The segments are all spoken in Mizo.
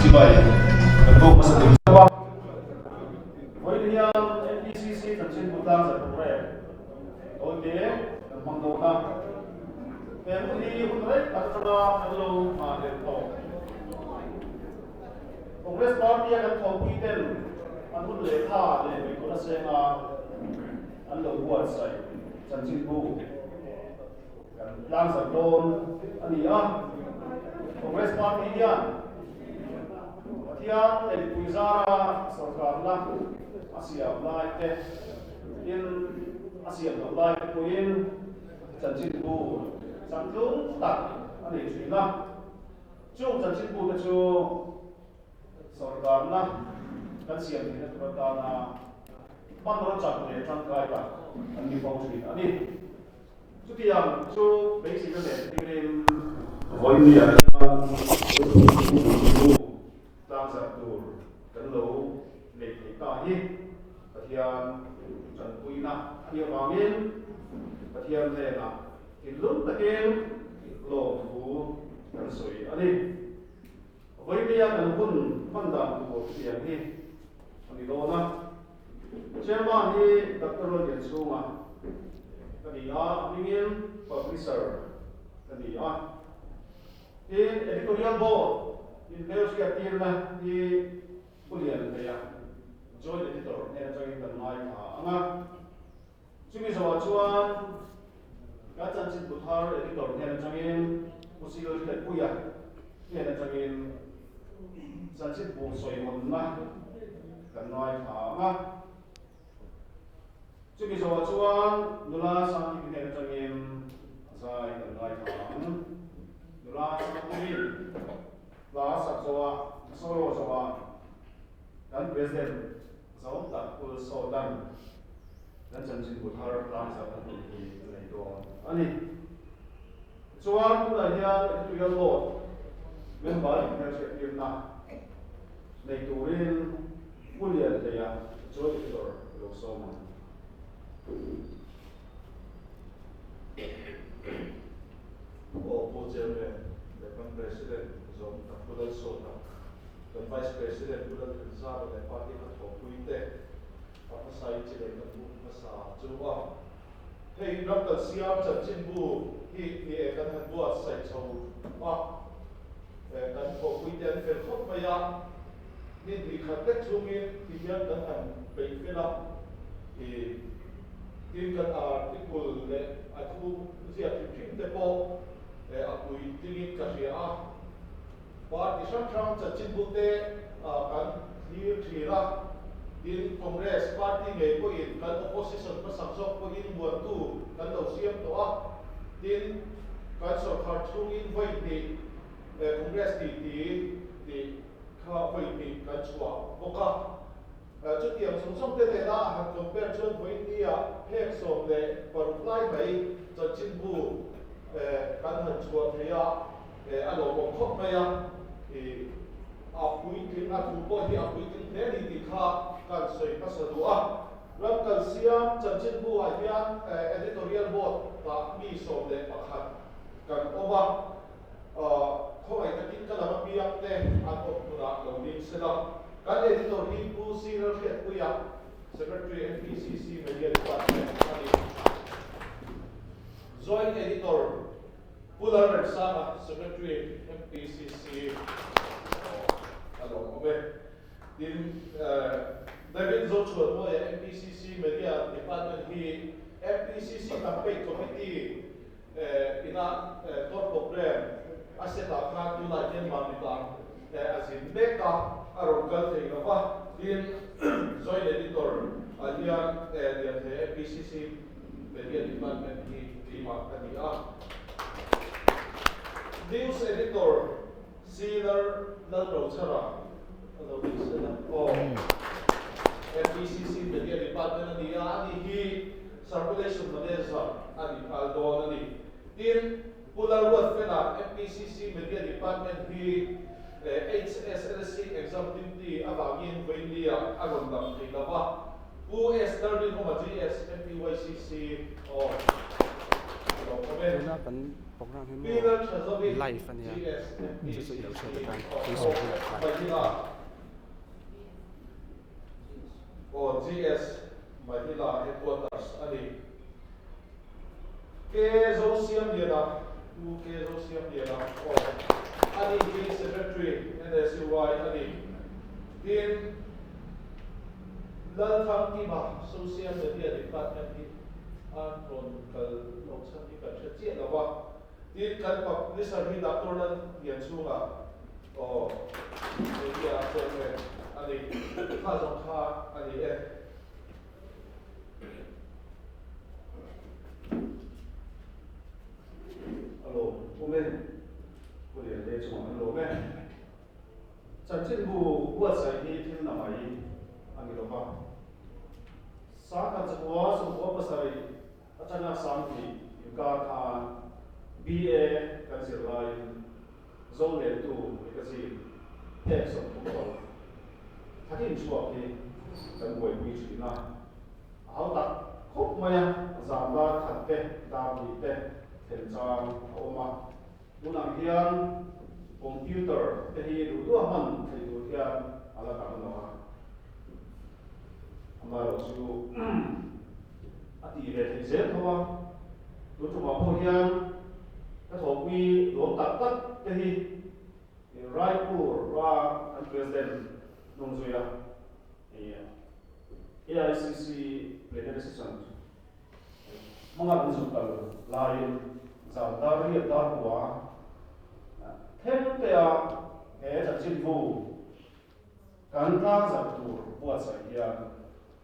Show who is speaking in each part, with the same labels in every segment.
Speaker 1: Chibai kan buk hmasa tum zauh a. Vawiin hian MPCC chanchinbu tlangzarh programme tawite kan hmang dawn a. He hun hi hun rei tak atanga kan lo nghahhlelh tawh. Congress Party a kan thawhpui ten an hun lehkha leh beihpawlh a senga an lo buatsaih chanchinbu kan tlangzarh dawn a ni a. Congress Party hian Pathian leh mipui zara sorkarna a siam lai te in a siam loh lai te pawhin chanchinbu changtlung tak a nei thin a. Chung chanchinbute chu sorkarna kan siam theihna tur atana hmanraw chak leh tangkai tak an ni fo thin a ni. Chutiang chu beiseina leh tirin vawinia hian chanchinbu tlangzarh tur kan lo neih theih ta hi Pathian tanpuina a nih avangin Pathian hnenah Thinlung takin lawmthu kan sawi a ni. Vawinia kan hun hman dan tur chutiang hi a ni dawn a. Chairman hi Doctor Lallianchhunga ka ni a, a hmingin Publisher ka ni a. Tin, Editorial Board inhmelhriattirna hi Pu Lianhleia, Joint Editor hnen atangin kan ngaithla ang a. Chumi zawhah chuan kan chanchinbu thar editor hnen atangin Pu Sil Hriatpuia hnen atangin chanchinbu sawihawnna kan ngaithla ang a. Chumi zawhah chuan nula Sangkimi hnen atangin zai kan ngaithla ang. Nula Sangkimi hla sak zawhah, solo zawhah kan President Zawng tak Pu Sawtan kan chanchinbu thar tlangzarh a hmuh hi a nei dawn a ni. Tichuan tunah hian editorial board member inhmelhriattirna nei turin Pu Lianhleia joint editor i lo sawm ang.
Speaker 2: Aw Pu Chairman leh kan President Zawng tak Pu Lalsawta Kan Vice President Pu Lalthanzara leh party hnathawhpui te a hmasa in chibai kan buk hmasa chu a. Hei ram kan siam chanchinbu hi ni e kan han buatsaih chho a, kan thawhpui te an fel khawp mai a, ni hnih khat lek chhungin ti hian kan han peih fel a, i tin kan article leh a thu ziak hrim hrim te pawh a puitlingin ka hria a. Party hrang hrang chanchinbute kan thlir thin a, tin Congress party ngei pawhin kan opposition hmasak zawk pawhin muantu kan lo siam tawh a, tin kan sawrkhar chhungin vawi hnih Congress tih ti tih kha vawi hnih kan chhuah bawk a. Chutiang zawng zawng te nena a han compare chuan vawinia phek 16 lai mai chanchinbu kan han chhuah thei a, A lawmawm khawp mai a, i a puitling a thu pawh hi a puitling hle a ni tih kha kan sawi hmasa duh a. Ram kalsiam chanchinbu ah hian editorial board ah mi 11 kan awm a, khawngaih takin ka lam apiang te an awm hmunah lo ding se la. Kan editor hi Pu C Lalhriatpuia, Secretary MPCC Media Department a ni. Joint Editor Pu Lalremsanga, Secretary, MPCC, a lawm awm e. Tin, David Zochhuanmawia, MPCC Media Department hi MPCC Campaign Committee ina tour programme a set ah khan tunah hian Mamita a zin mek a, a rawn kal thei lo va. Tin, Joint Editor ah hian Lianhe MPCC Media Department hi keimah ka ni a. News Editor Senior Lalrochhara a lo ni se la aw. MPCC Media Department a ni a, ani hi Circulation Manager a ni nghal dawn a ni. Tin, Pu Lalruatfela MPCC Media Department hi HSLC exam duty avangin vawiinliah a rawn lang thei lo va. Pu S. Lalrinawma GS, MPYCC, aw, a lo awm
Speaker 3: Tuna kan program hi maw live a nia chu chu i lo hriat atan tui sawi hunah khan.
Speaker 2: Aw GS Mahila Headquarters a ni. K Zosiamliana, Pu K Zosiamliana aw a ni hi Secretary NSUI a ni. Tin, Lalthangkima Social Media Department hi a rawn kal loh chhan hi kan hre chiah lo va. Tin, kan Publisher hi Doctor Lallianchhunga aw Media Chairman a ni. Kha zawng kha a ni e.
Speaker 1: A lawm awm e. Pu Liante chungah an lawm e. Chanchinbu buatsaih hi thil na mai a ni lo va. Sangkhat chakua sawmkua pasarih atanga sanghnih inkar khan BA kan zir laiin Zolentu magazine phek 35 thakin chhuak hi kan buaipui thin a. A hau tak khawp mai a, zan dar khat te, dar hnih te thlen chang a awm a. Tunah hian computer te hi duh duha hman theih tur hian a la tam lo a. Amaherawhchu a tih ve theih zel tho a, tun tumah pawh hian ka thawhpui lawm tak tak te hi Raipur ra kan President hnung zui a, AICC plenary session hmanga kan zuk kal laiin zan dar riat dar kua thleng tea he chanchinbu Kan tlangzarh tur buatsaih hian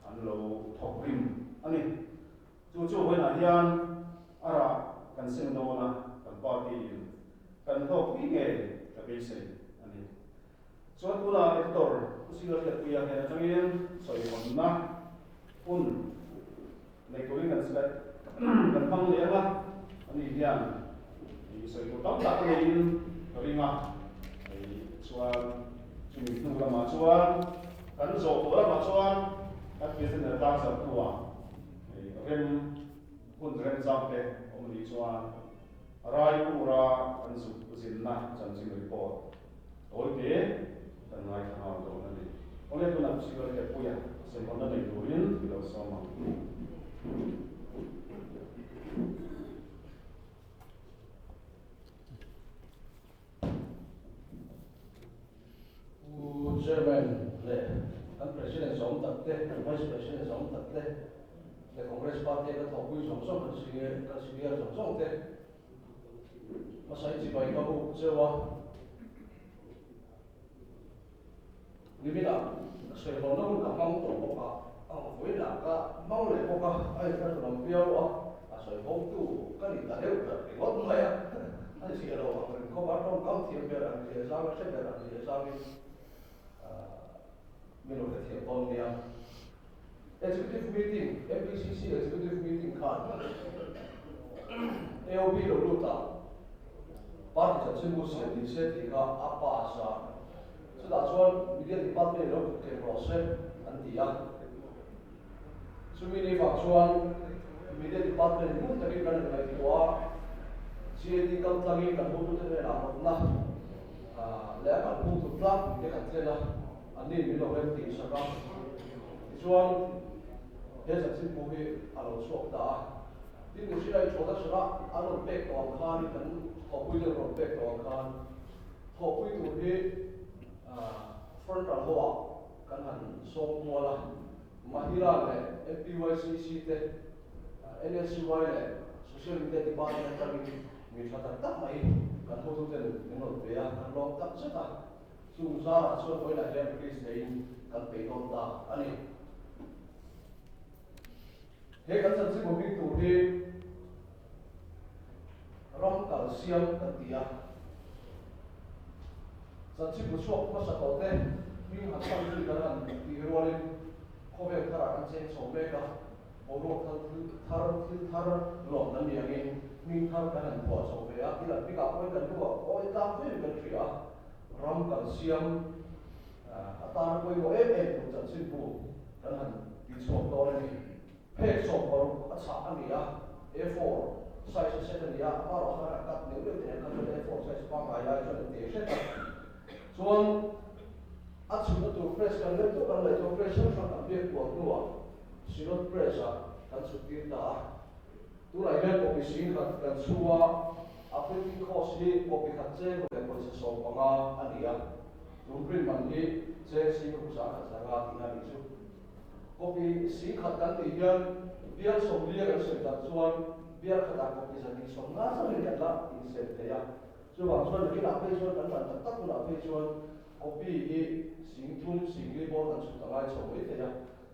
Speaker 1: an lo thawk rim a ni. Chu chu vawiinah hian a rah kan seng dawn a, kan party in kan hlawkpui ngei ka beisei a ni. Chuan tunah editor Pu Sila Hriatpuia hnen atangin sawihawnna hun nei turin kan kan hmang leh ang a, ani hian sawi tur tam tak a neiin ka ring a, chuan chumi hnu lamah chuan kan zawh tawh lamah chuan kan president tlang zarh hnuah rem hun remzang te awm nih chuan Raipura kan zuk zinna chanchin report tawi te kan ngaithla nghal dawn a ni. Awle tunah Sigal Heppuia sawihawnna nei turin i lo sawm ang.
Speaker 4: Pu Chairman leh kan President zawng tak te, kan Vice President zawng tak te leh Congress Party a ka thawhpui zawng zawng kan senior kan senior zawng zawng te hmasa i chibai ka buk cheu a. Niminah sawihawnna hun ka hmang tawh bawk a, a vawiinah ka hmang leh bawk a, a inthlahrunawm viau a, a sawihawngtu ka ni ta deuh ta ringawt mai a, a zia lo ang ring khawp a, tawngkam thiam ber ang zia zang a hre ber ang zia zangin min lo hrethiam dawn nia. Executive Meeting, MPCC Executive Meeting khan AOB lo lut a, Party chanchinbu siam ni se tih kha a pass a, chutah chuan Media Department in lo kut ken rawh se an ti a. Chumi ni vang chuan Media Department in ngun takin kan inngaihtuah a, GAD kaltlangin kan hotute hnenah rawtna leh a kalphung tur tlangpui te kan thlen a. An ni min lo rem tih sak a, tichuan he chanchinbu hi a lo chhuak ta a. Tin, Mihringa introduction a an rawn pek tawh ang khan, kan thawhpui te rawn pek tawh ang khan, thawhpui tur hi frontal ho ah kan han sawm kual a, Mahila leh MPYCC te, NSUI leh Social Media Department atangin mi tha tak tak mai kan hotuten min rawn pe a, kan lawm tak zet a. Chung zarah chuan vawiinah hian release neiin kan peih dawn ta a ni. He kan chanchinbu hming tur hi ram kal siam kan ti a. Chanchinbu chhuak hmasa tawh te hming han chhan zui kan han tih rualin khawvel tharah kan cheng chho mek a, boruak thar thil thar thil thar lawm kan ni angin hming thar kan han phuah chho ve a, thil an bikah pawhin kan hnungah awi tlak viau kan hria a. Ram kan siam atana pawimawh em em tur chanchinbu kan han ti chhuak dawn a ni. Phek 60 a chhah a ni a, A4. size a set a ni a, amaherawh chuan a cut neuh neuh te nen kha chuan A4 size pangngai lai chuan an te hret a. Chuan a chhunna tur press kan lem tawh kan ngaihtuah press hrang hrang kan biak kual hnuah Synod Press ah kan chhut tir ta a. Tunah hian copy singkhat kan chhu a, a printing cost hi copy khat cheng leh pawisa 15 a ni a, tun print man hi cheng singkhat 100 zanga tihna a nih chu. Copy singkhat kan tih hian bial 40 kan sem dan chuan bial khatah copy 250 chauhin kan la insem thei a, chuvang chuan nakinah phei chuan kan dan tak tak hunah phei chuan copy hi 3000 4000 bawr kan chhut a ngai chho mai thei a.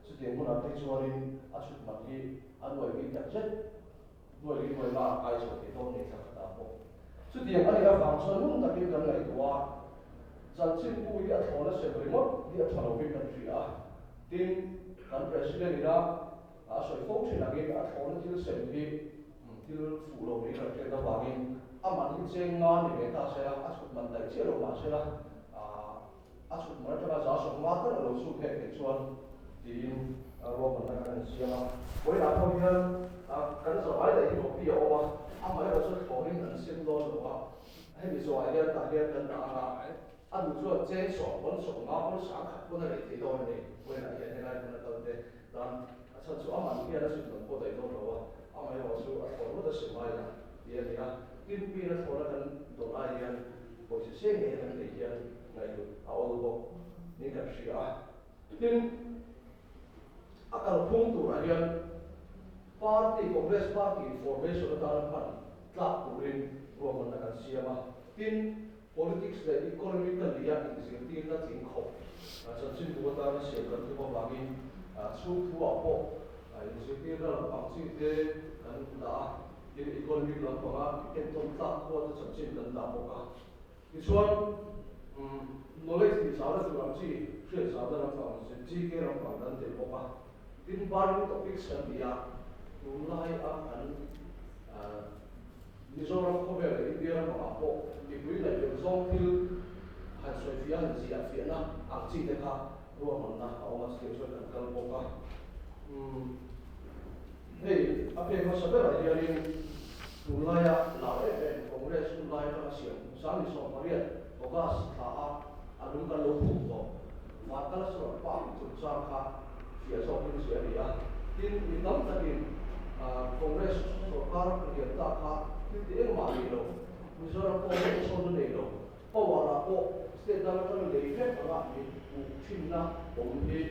Speaker 4: Chutiang hmunah phei chuanin a chhut mak hi a nuai bik tak zet, nuai li nuai la a kai chho thei dawn nei thla khatah pawh. Chutiang a nih avang chuan ngun takin kan ngaihtuah a, chanchinbu hi a thlawna sem ringawt hi a tha lovin kan hria a. Tin, kan President ina a sawi fo thin angin a thlawna thil sem hi thil fuh lo niin kan hriat avangin a man hi cheng nga ni ve ta sela, a chhut man daih chiah lo mah sela, A chhut mai atanga 150 tal a lo chhut hek theih chuan tiin ruahmanna kan han siam a. Vawiinah pawh hian kan zavai daih hi copy a awm a, amaherawh chu thlawhin an sem dawn lo a, hemi zawhah hian tah hian kan dah ang a, a duh chuan cheng sawm pawn 50 pawn 1000 pawn a lei thei dawn a ni. Vawiinah hian helai hmun a kal te tan a chhan chu a man hian a chhut man pawh daih dawn lo a, amaherawh chu a thlawn ngawt a sem ai a ti a ni a. Tin, pin a thlawna kan dawn ai hian pawisa seng ngei a kan neih hian ngaihhlut a awl bawk niin kan hria a. Tin, a kalphung turah hian Party, Congress Party formation atana hman tlak turin ruahmanna kan siam a. Tin, politics leh economy ka lia inzirtirna tling khawp chanchinbu atana siam kan tum avangin chhungthuah pawh inzirtirna lampang chi te kan dah a. Tin, economic lampanga entawn tlak khua te chanchin kan dah bawk a. Tichuan, knowledge tih zauhna tur ang chi, hriat zauhna lampang, GK lampang kan telh bawk a. Tin, burning topics kan ti a, tunlai a kan Mizoram khawvel leh India lampangah pawh mipui ngaihven zawng thil han sawifiah, han ziah fiahna ang chi te kha ruahmanna a awm a, chutiang chuan kan kal bawk a. Hei a pek hmasa berah hianin tunlaia lar em em Congress hun lai atanga siam 2018 August thla a a lung kan lo phum tawh Vankal Solar Park chungchang kha fiah zawkin ziah a ni a. Tin, mi tam takin Congress sorkar lian ta kha thil ti engmah nei lo, Mizoram pawh eng sawn a nei lo, power ah pawh state dang atanga lei vek anga min puh thinna awm hi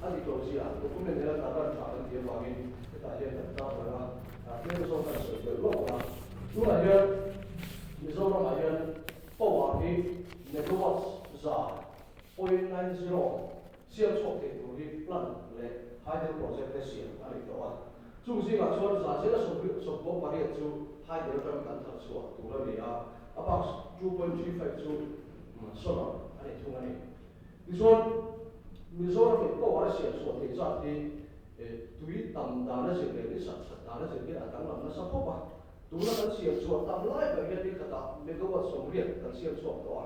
Speaker 4: a dik lo zia document nena tarlan tha kan tih avangin hetah hian kan tar lang a, tlem zawk kan sawi belh lawk ang a. Tunah hian Mizoram ah hian power hi megawatts 100.90 siam chhuak thei tur hi plant leh hydel project te siam a ni tawh a. Chung zingah chuan 98% chu hydel atanga kan thar chhuah tur a ni a, a bak 2.35 chu solar a ni thung a ni. Tichuan, Mizoramin power a siam chhuah theih zat hi tui tam dan a zir leh ni sat that dan a zir hian a danglam nasa khawp a. Tuna kan siam chhuah tam lai ber hian ni khatah megawatt 80 kan siam chhuak tawh a.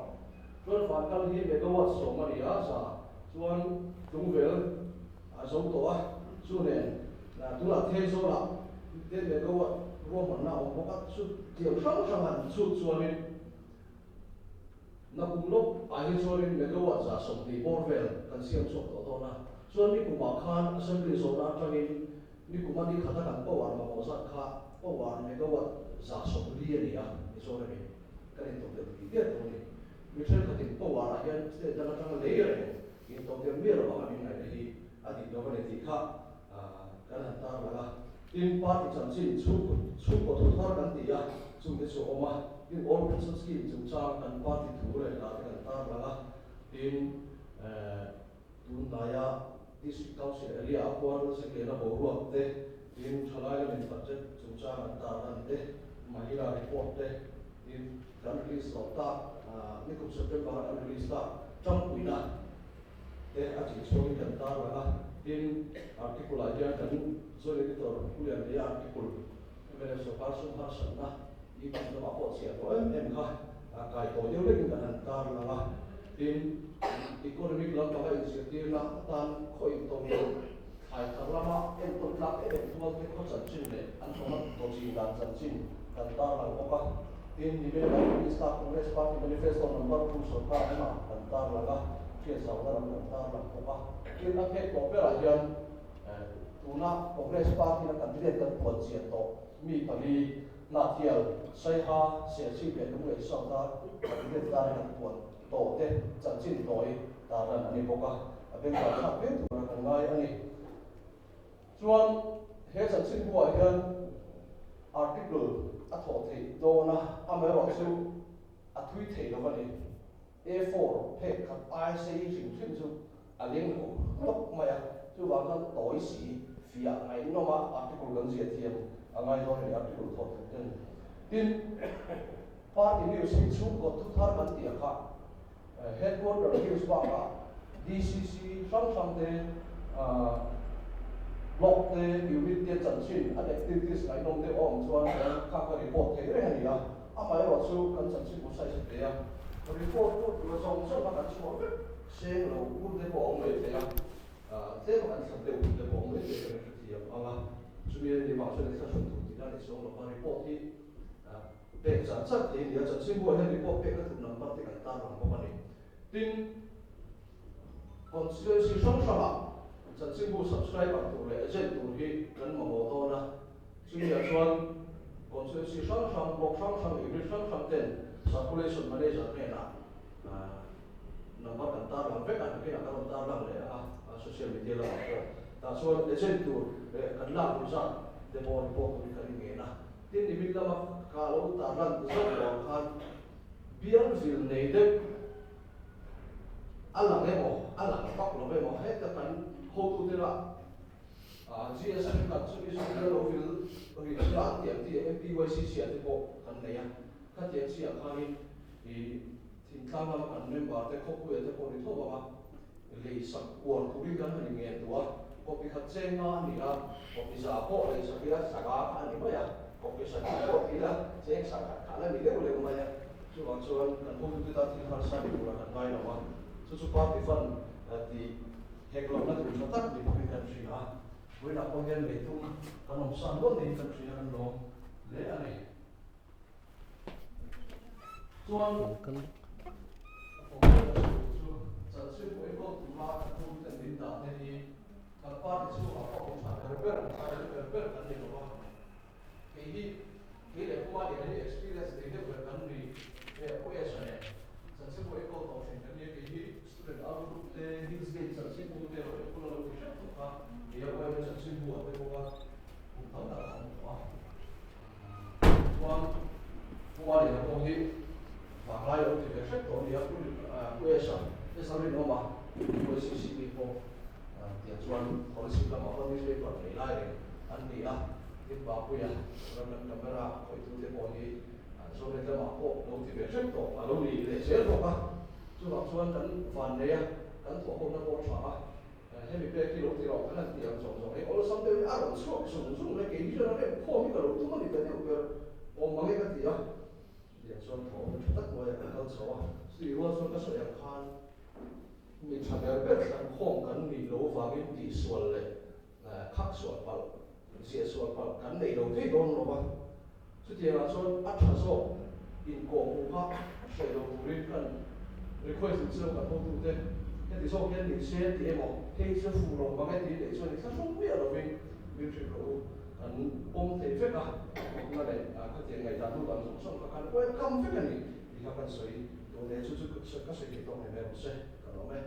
Speaker 4: Chuan Vankal hi megawatt 10 a ni a, za chuan tlungvel a zo tawh a, chu nen tunah Thenzawlah ten megawatt ruahmanna a awm bawk a, chu tiang hrang hrang han chhut chuanin Nakum lawk ah hi chuanin megawatt 120 bawr vel kan siam chhuak tawh dawn a, chuan nikumah khan Assembly zawhna atangin nikuma ni khata kan power mamawh zat kha power megawatt 140 a ni a, Mizoramin kan intodelh tih der tawh a ni. Mi thenkhatin power ah hian state dang atanga lei reng intodelh miah lo anga min ngaihna hi a dik lo a ni tih kha kan han tarlang a. Tin, party chanchin chhungkaw thu thar kan ti a, chungte chu a awm a. Tin, Old Pension Scheme chungchang kan party thu leh hla te kan tarlang a. Tin, tunhnaia District Council area a khuar Sekliana boruak te, tin, thalai lamin budget chungchang an tarlan te, Mahila report te, tin, kan release tawh tak, nikum September a kan release tak Tangpuina te a chih chhuakin kan tarlang a. Tin, article ah hian kan Joint Editor Pu Lianhleia article mnf sorkar sum harsatna YouTube lamah pawh chhiah tawh em em kha kai tawh deuh vekin kan han tarlang a. Tin, economic lampanga inzirtirna atan khaw intawm loh thlai thar lama entawn tlak em em tual te. te khaw chanchin leh an tomato chin dan chanchin kan tarlang bawk a. Tin, Nivelai Minister Congress Party Manifesto Number 2 sorkar hma kan tarlang a, hriatzauna lam kan tarlang bawk a. Tin, a phek tawh berah hian tuna Congress Party-na candidate kan puan chian tawh mi pali, Hnahthial, Saiha, Serchhip leh Lunglei South-a candidate tar kan puan tawh te chanchin tawi tarlan a ni bawk a, a bengvar thlak viau tura kan ngai a ni. Chuan he chanchinbuah hian article a thawh theih dawn a, amaherawhchu a thui thei lo a ni. A4 phek khat aia sei hrim hrim chu a leng lo hlawk mai a, chuvang chuan tawi si fiah ngaihnawm a article kan ziah thiam a ngai dawn a ni, article thawh tur ten. Tin, party news hi chhungkaw thu thar kan tih ang kha headquarter news bakah DCC hrang hrang te, block te, unit te chanchin an activities ngaihnawm deuh a awm chuan kha kha report thei reng a ni a. Amaherawhchu kan chanchinbu size a pe a, report pawh tura zawng zawng a kan chhuah vek seng lo hun te pawh a awm mai thei a, tlem a kan thlan deuh hun te pawh a awm mai thei kan hrethiam ang a, chumi a nih vang chuan i thlahrun tur tihna a ni chuang lo va, report hi pek chan chan thei a ni a, chanchinbuah hian report pekna tur number te kan tarlang bawk a ni. Tin, constituency hrang hrangah chanchinbu subscriber tur leh agent tur hi kan mamawh dawn a, Chutiang chuan constituency hrang hrang, block hrang hrang, unit hrang hrang ten circulation manager hnenah number kan tarlang vek a, nakinah kan rawn tarlang leh ang a, social media lamah pawh. Tah chuan agent tur leh kan lak duh zat te pawh report turin kan inngen a. Tin, nimin lama ka lo tarlan zauh vang khan bial vil nei deuh a lang emaw, a lang vak lo emaw, heta kan hotute lah GSM kan chu Israel lo vil rih sela an tih ang tih MPYCC ah te pawh kan nei a, khatiang chiah khanin i thingtlang lama kan member te khawpuia te pawh ni tho ang a, lei sak uar turin kan han inngen duh a, copy khat cheng nga a ni a, copy za pawh lei sak ila sanga kha a ni mai a, copy sak hi pawh ti ila cheng sak khat kha la ni deuh leuh mai a, chuvang chuan kan hotute tan thil harsa ni turah kan ngai lo a, chu chu party fund tih Hek lohna tur tha tak ni pawhin kan hria a, vawiinah pawh hian leitung kan awm san nual niin kan hria kan lawm hle a ni. Chuan a thawmhnaw ka sawi chu chanchin pawh enkawl tura kan hotuten min dah te hi kan party chhungah pawh awm tha ber ber, tha ber ber kan ni lo va. Kei hi kei leh Puma lian hi experience nei deuh ber kan ni e, Pu Esha nen chanchinbu enkawl tawh thin kan nia, kei hi student au group te, Hills Gate chanchinbu te lo enkawl a lo ti hrep tawh kha nia, YMA chanchinbu ah te bawk a kum tam tak a awm tawh a. Chuan Puma lian pawh hi vanglai lo ti ve hrep tawh a nia, Pu Esha, Esha Rinawma, UACCB pawh tiang chuan scholarship lamah pawh newspaper nei lai reng an ni a. Tin Papuia ram lam camera khawihtute pawh hi Zonet lamah pawh lo ti ve hrep tawh a lo ni leh zel bawk a. Chuvang chuan kan van nei a, kan thawhhawmna pawh a tha a, hemi pek hi lo ti rawh kan han ti ang zawng zawng hi awlsam deuhin a rawn chhuak zung zung mai, kei hi chuan a rem khawm hi ka lo tum a ni ta deuh ber awm mang e ka ti a. Tiang chuan thawhhawmna tha tak hnuaiah kan kal chho a, chutih rual chuan ka sawi ang khan mi tha ber ber thlan khawm kan nih loh vangin tihsual leh Khak sual palh, ziah sual palh kan nei lo thei dawn lo va, chutiangah chuan a tha zawk inkawh hmuh kha hre lo turin kan request duh cheu kan hotute heti zawk hian ni se ti emaw hei chu fuh lo mang e tih leh chuan i thlahrung miah lovin min hrilh rawh u, kan pawm thei vek a, kawpna leh khatiang ngaihdan lut ang zawng zawng kha kan welcome vek a ni tih kha kan sawi duh leh chu chu ka sawi thei tawk ni mai rawh se, ka lawm e.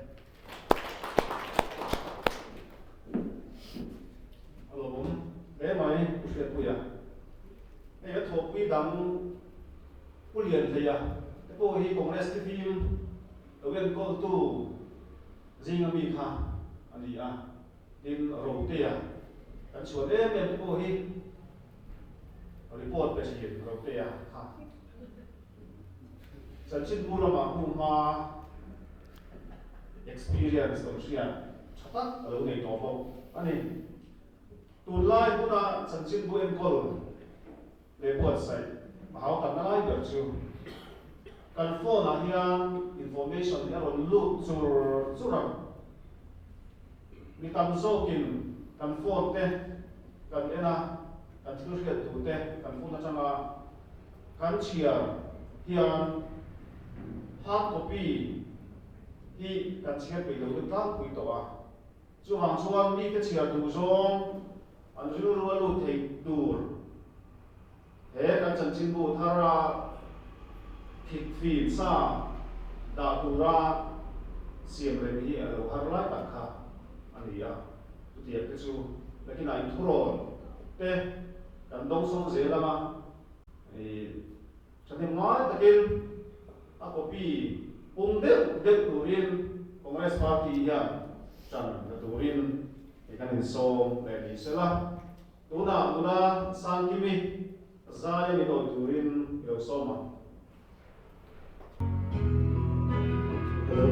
Speaker 1: A lawmawm hle mai Pu Hriatpuia. Hei a thawhpui dang Pu Lianhleia te pawh hi Congress thifim lo enkawltu zinga mi kha a ni a, tin Rotea kan chhuan em em te pawh hi report pe thin Rotea kha. Chanchinbu lamah hmuhma experience lo hriat tha tak a lo nei tawh bawk a ni. Tunlai huna chanchinbu enkawl leh buatsaih a hau takna lai ber chu kan phone ah hian information hi a rawn lut chur chur ang. Mi tam zawkin kan phone te. kan en a, kan thil hriat tur te kan phone atanga kan chhiar hian hard copy hi kan chhiar peih lo deuh tlangpui tawh a. Chuvang chuan mite chhiar duh zawng an rilru a lut thei tur he kan chanchinbu thara thik fim sa dah tura siam rem hi a lo har lai tak kha a ni a. Chutiang te chu nakinah inthurawn te kan dawngsawng zel ang a, Thahnem ngai takin a copy pung deuh deuh turin Congress Party hian ṭan la turin kan insawm leh ni sela. Tunah nula Sangkimi zai a min awih turin i lo sawm ang. Hello.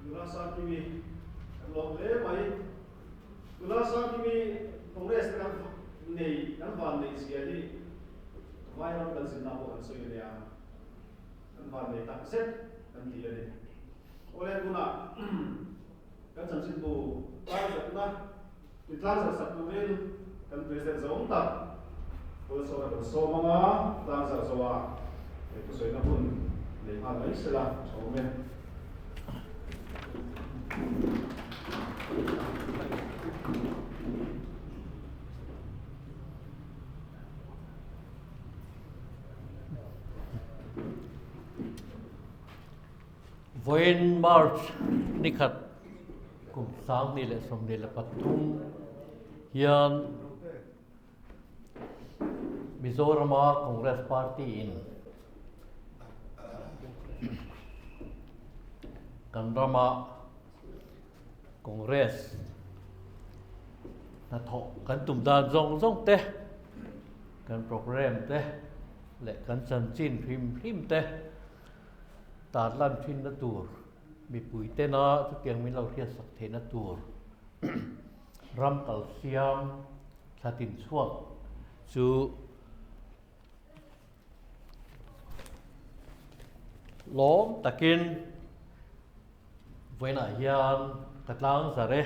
Speaker 1: Nula Sangkimi kan lawm hle mai. Nula Sangkimi Congress te kan nei kan van neih zia hi Vairam kan zinna pawh kan sawi ania. Kan van nei tak zet kan ti a ni. Awle tunah kan chanchinbu tlangzatna Tlang zarh sak turin kan President zawng tak Pawlsawna kan sawm ang a, tlang zarh zawhah he thusawina hun nei nghal mai sela tha awm e.
Speaker 5: Vawiin March nikhat kum 2023 hian Mizorama Congress Party in kan rama Congress hnathawh kan tum dan zawng zawng te, kan programme te leh kan chanchin hrim hrim te tarlan thinna tur mipui tena chutiang min lo hriatsak theihna tur ram kal siam thla tin chhuak chu lawm takin vawiinah hian ka tlang zar e.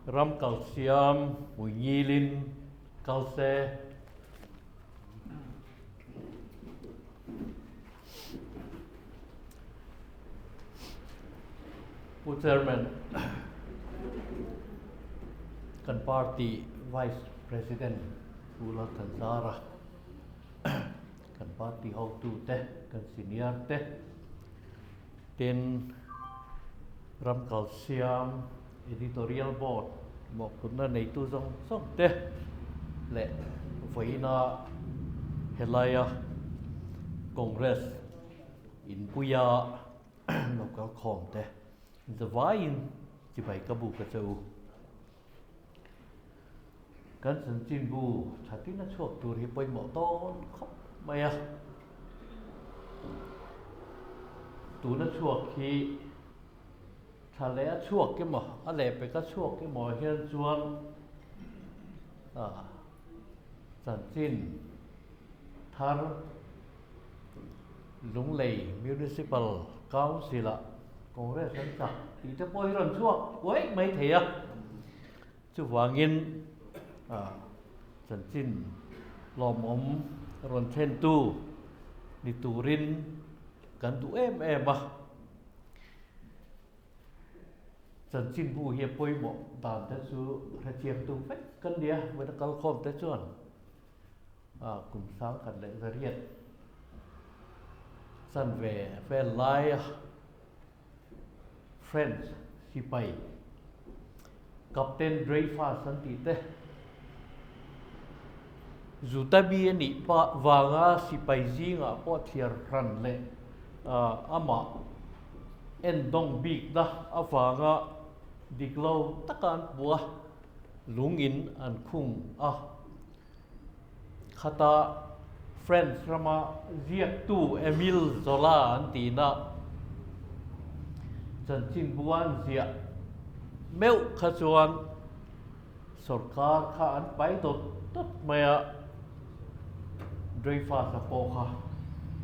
Speaker 5: Ram kal siam hmui ngilin kal se. Pu Chairman, kan party Vice President Pu Lalthanzara, kan party hotute, kan senior te, tin ram kalsiam Editorial Board mawhphurhna neitu zawng zawng te leh vawiina helaia Congress inpuia lo kal khawm te zavaiin chibai ka bu ka che u. Kan chanchinbu thatin a chhuak tur hi pawimawh dawn khawp mai a. Tuna chhuak hi Thla leh a chhuak emaw, a lehpek a chhuak emaw hian chuan chanchin thar Lunglei Municipal Council-ah Congress an chak tih te pawh hi rawn chhuak uaih mai thei a. Chuvangin chanchin lawmawm rawn thlentu ni turin kan duh em em a. Chanchinbu hi a pawimawh dan te chu hrechiangtu vek kan nia, vawiin a kalkhawm te chuan kum sang khat leh zariat chanve vel laia French sipai Captain Dreyfus an tih te Zutabi a nih pah vanga sipai zingah pawh thliar hran leh amah endawng bikna avanga dik lo taka an hmu a, lungin an khung a. Khata French rama ziaktu Emile Zola an tihna chanchinbu an ziah meuh kha chuan Sorkar kha an pai dawt dawt mai a, Dreyfus-a pawh kha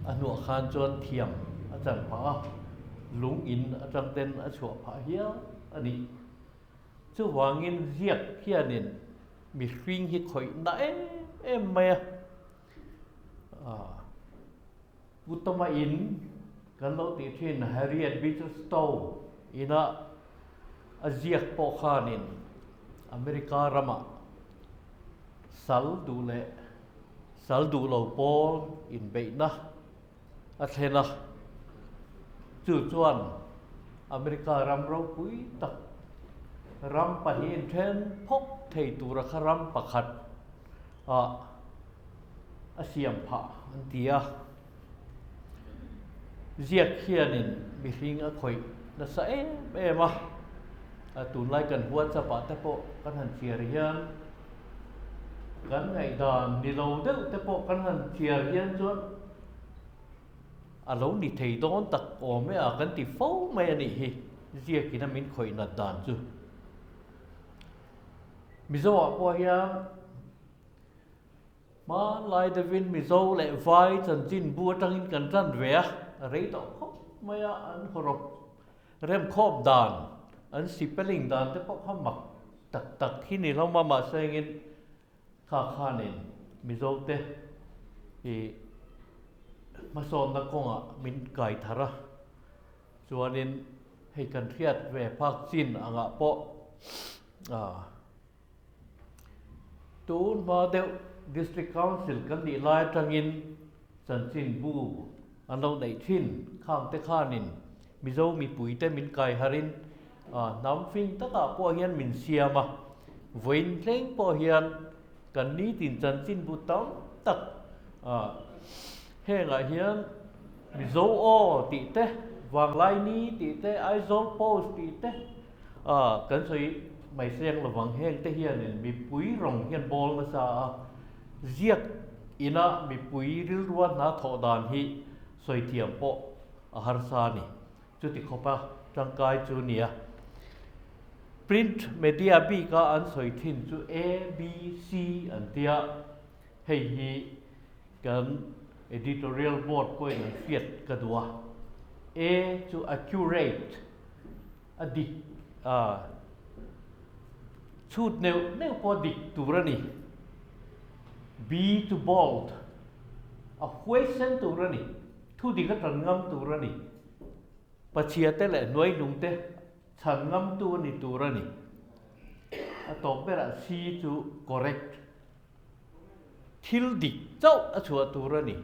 Speaker 5: a hnuah khan chuan thiam a chan phah a, lung in atang ten a chhuah phah hial a ni. Chuvangin ziak hianin mihring hi khawih na em em mai a, Pu Tama in kan lo tih thin Harriet Beecher Stowe ina a ziak pawh khanin America ramah sal duh leh sal duh lo pawl inbeihna a thlen a, chu chuan America ram ropui tak ram pahnih inthen phawk thei tura kha ram pakhat ah a siam phah an ti a. Ziak hianin mihring a khawih nasa em em a, a tunlai kan WhatsApp ah te pawh kan han chhiar hian kan ngaihdan ni lo deuh te pawh kan han chhiar hian chuan a lo ni thei dawn tak awm e a kan ti fo mai a nih hi ziakin a min khawih nat dan chu. Mizo ah pawh hian Hmanlai deuhin Mizo leh Vai chanchinbu atangin kan tan ve a, a rei tawh khawp mai a, an hawrawp remkhawp dan, an sipelling dan te pawh kha mak tak tak hi ni hlawm a, mahse engin kha khanin Mizo te i hmasawnna kawngah min kai thar a, chuanin hei kan hriat ve phak chin angah pawh Tun hma deuh District Council kan nih lai atangin chanchinbu an lo neih thin khang te khanin Mizo mipuite min kai harin hnam fing takah pawh hian min siam a. Vawiin thleng pawh hian kan nitin chanchinbu tam tak hengah hian Mizo Aw tih te, Vanglaini tih te, Aizawl Post tih te kan sawi mai seng lovang. Heng te hianin mipui rawng hian bawl nasa a, ziak ina mipui rilrua hna thawh dan hi sawi thiam pawh a harsa a ni. Chuti khawpa tangkai chu nia. Print media bika an sawi thin chu A, B, C an tia. Hei hi kan editorial board pawhin an hriat ka duh a. A chu accurate, a dik, a chhut neuh neuh pawh a dik tur a ni. B chu bold, a huaisen tur a ni. Thu dik a tan ngam tur a ni. Pachhia te leh hnuaihnung te chhan ngamtu a ni tur a ni. A tawp berah C chu correct. Thil dik chauh a chhuah tur a ni.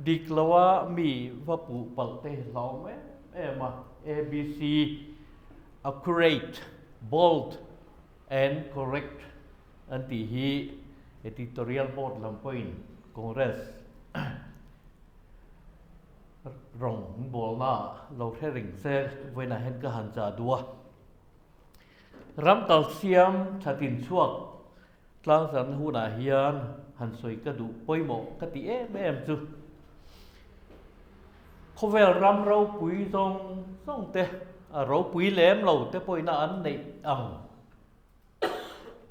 Speaker 5: Dik loa mi va puh palh te hi hlauhawm em em a. A, B, C, accurate, bold and correct an tih hi editorial board lam pawhin Congress Rawng bawlna lo hre reng se vawiinah hian ka han chah duh a. Ram kal siam thatin chhuak tlangzarna hunah hian han sawi ka duh pawimawh ka ti em em chu. Khawvel ram ropui zawng zawng te, a ropui lem lo te pawhina an neih ang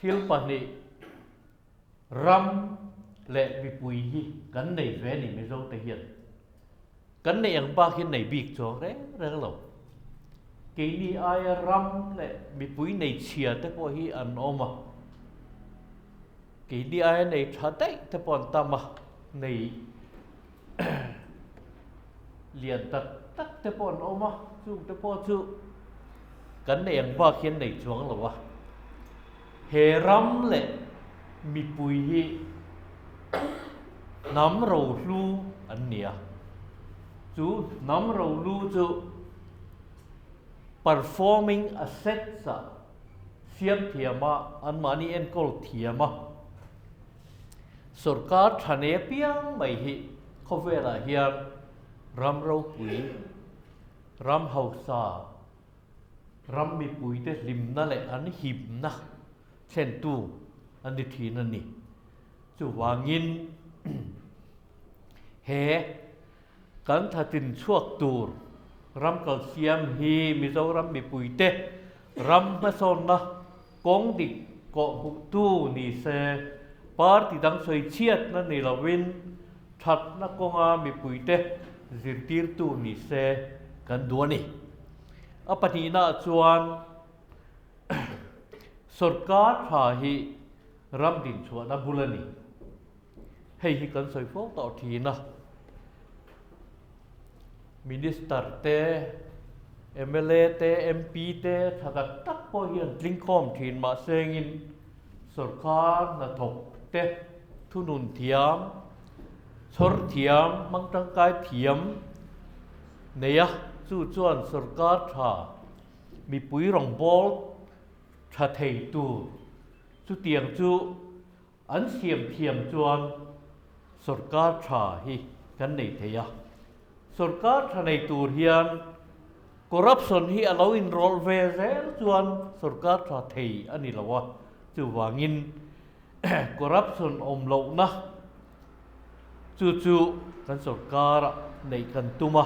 Speaker 5: thil pahnih Ram leh mipui hi kan nei ve ni Mizo te hian. Kan neih ang bak hian nei bik chuang reng reng lo. Keini aia ram leh mipui nei chhia te pawh hi an awm a. Keini aia nei tha daih te pawh an tam a, nei lian tak tak te pawh an awm a, chung te pawh chu kan neih ang bak hian nei chuang lo a. He ram leh mipui hi hnam rohlu an ni a, chu hnam rohlu chu performing assets ah siam thiam a, anmahni enkawl thiam a, sorkar tha nei apiang mai hi khawvelah hian ram ropui, ram hausa, Ram mipuite hlimna leh an himna thlentu an ni thin a ni. Chuvangin he kan thatin chhuak tur ram kalsiam hi Mizoram mipuite ram hmasawnna kawng dik kawhhmuhtu ni se, party dang sawi chhiatna ni lovin thatna kawnga mipuite zirtirtu ni se kan duh a ni. A pahnihnaah chuan sorkar tha hi ram dinchhuahna bul a ni. Hei hi kan sawi fo tawh thin a. Minister te, mla te, MP te tha tak tak pawh hian tlingkhawm thin mahsengin sorkar hnathawk te thunun thiam, chhawr thiam, hmang tangkai thiam, Nei a, chu chuan sorkar tha mipui rawngbâwl tha thei tur chutiang chu an siam thiam chuan sorkar tha hi kan nei thei a. Sorkar tha nei tur hian corruption hi a lo inrawlh ve zel chuan sorkar tha thei a ni lo a, chuvangin corruption awm lohna Chu chu kan sorkara neih kan tum a,